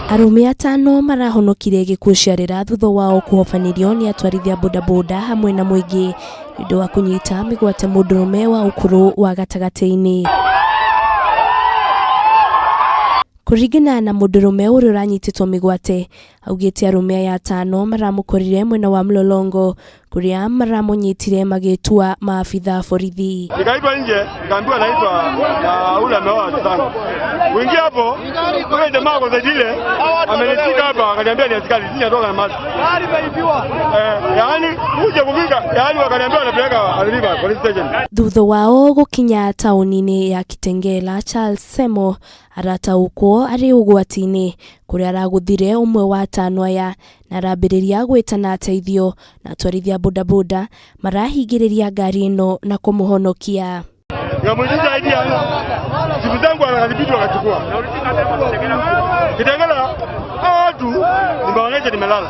Arũme atano marahonokire gĩkuũ ciarĩra thutha wao kũhobanĩrio nĩ atwarithia bodaboda hamwe na mũingĩ nĩ ũndũ wa kũnyita mĩgwate mũndũrũme wa ũkũrũ wa gatagatĩ-inĩ. Kũringana na mũndũrũme ũrĩa ũranyitĩtwo mĩgwate, augĩte arũme aya atano maramũkorire mwena wa Mlolongo kũrĩa maramũnyitire magĩtua maabitha a borithi. Nikaitwa nje, nikaambiwa naitwa na ule ameoa sana. Kuingia hapo, ule jamaa kwa zaidi ile amenishika hapa akaniambia ni askari, sisi natoka na mask. Eh, yaani kuja kufika, yaani wakaniambia wanapeleka River police station. Thutha wao gũkinya taũni-inĩ ya Kitengela, Charles Semo arataũkwo arĩ ũgwati-inĩ kũrĩa aragũthire ũmwe wa atano aya na arambĩrĩria gwĩtana ateithio na atwarithia bodaboda marahingĩrĩria ngari ĩno na kũmũhonokia. Nikamuuliza ID yangu. Simu zangu akadhibiti wakachukua. Kitengela, hao watu nimewaonyesha nimelala.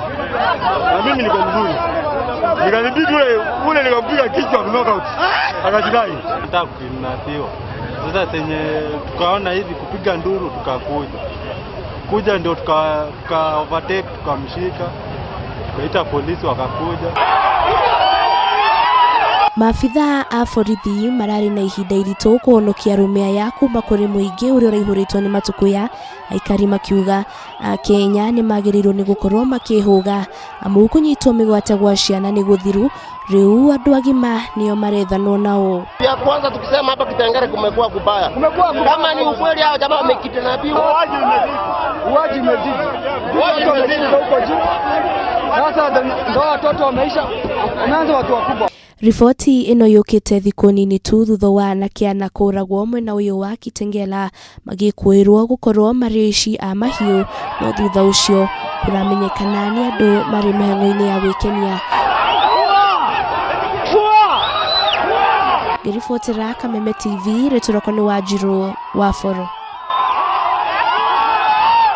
Na mimi niko mzuri. Nikadhibiti ule ule nikampiga kichwa knockout. Akajidai. Nataka kukidnapiwa. Sasa senye tukaona hivi kupiga nduru tukakuja. Kuja ndio tuka overtake tukamshika. Tukaita polisi wakakuja. Maabitha a borithi mararĩ na ihinda iritũ kũhonokia arũme aya kuma kũrĩ mũingĩ ũrĩa ũraihũrĩtwo nĩ matukũya, aikari makiuga Akenya nĩ magĩrĩirwo nĩ gũkorwo makĩhũga amu kũnyitwo mĩgwate gwa ciana nĩ gũthiru, rĩu andũ agima nĩo marethanwo nao. Ya kwanza tukisema hapa Kitengela kumekuwa kubaya. Kama ni ukweli hao jamaa wamekidnapiwa. Uaji umezidi. Watu wamezidi huko juu. Sasa ndo watoto wameisha, wameanza watu wakubwa. Riboti ĩno yũkĩte thikũ nini tu thutha wa anake ana kũragwo mwena ũyũ wa Kitengela magĩkũĩrwo gũkorwo marĩ aici a mahiũ no thutha ũcio kũramenyekana nĩ andũ marĩ mĩhang'o-inĩ ya gwĩkenia. Ngĩribotera Kameme TV, rĩtwa rĩakwa nĩ Wanjirũ wa Boro.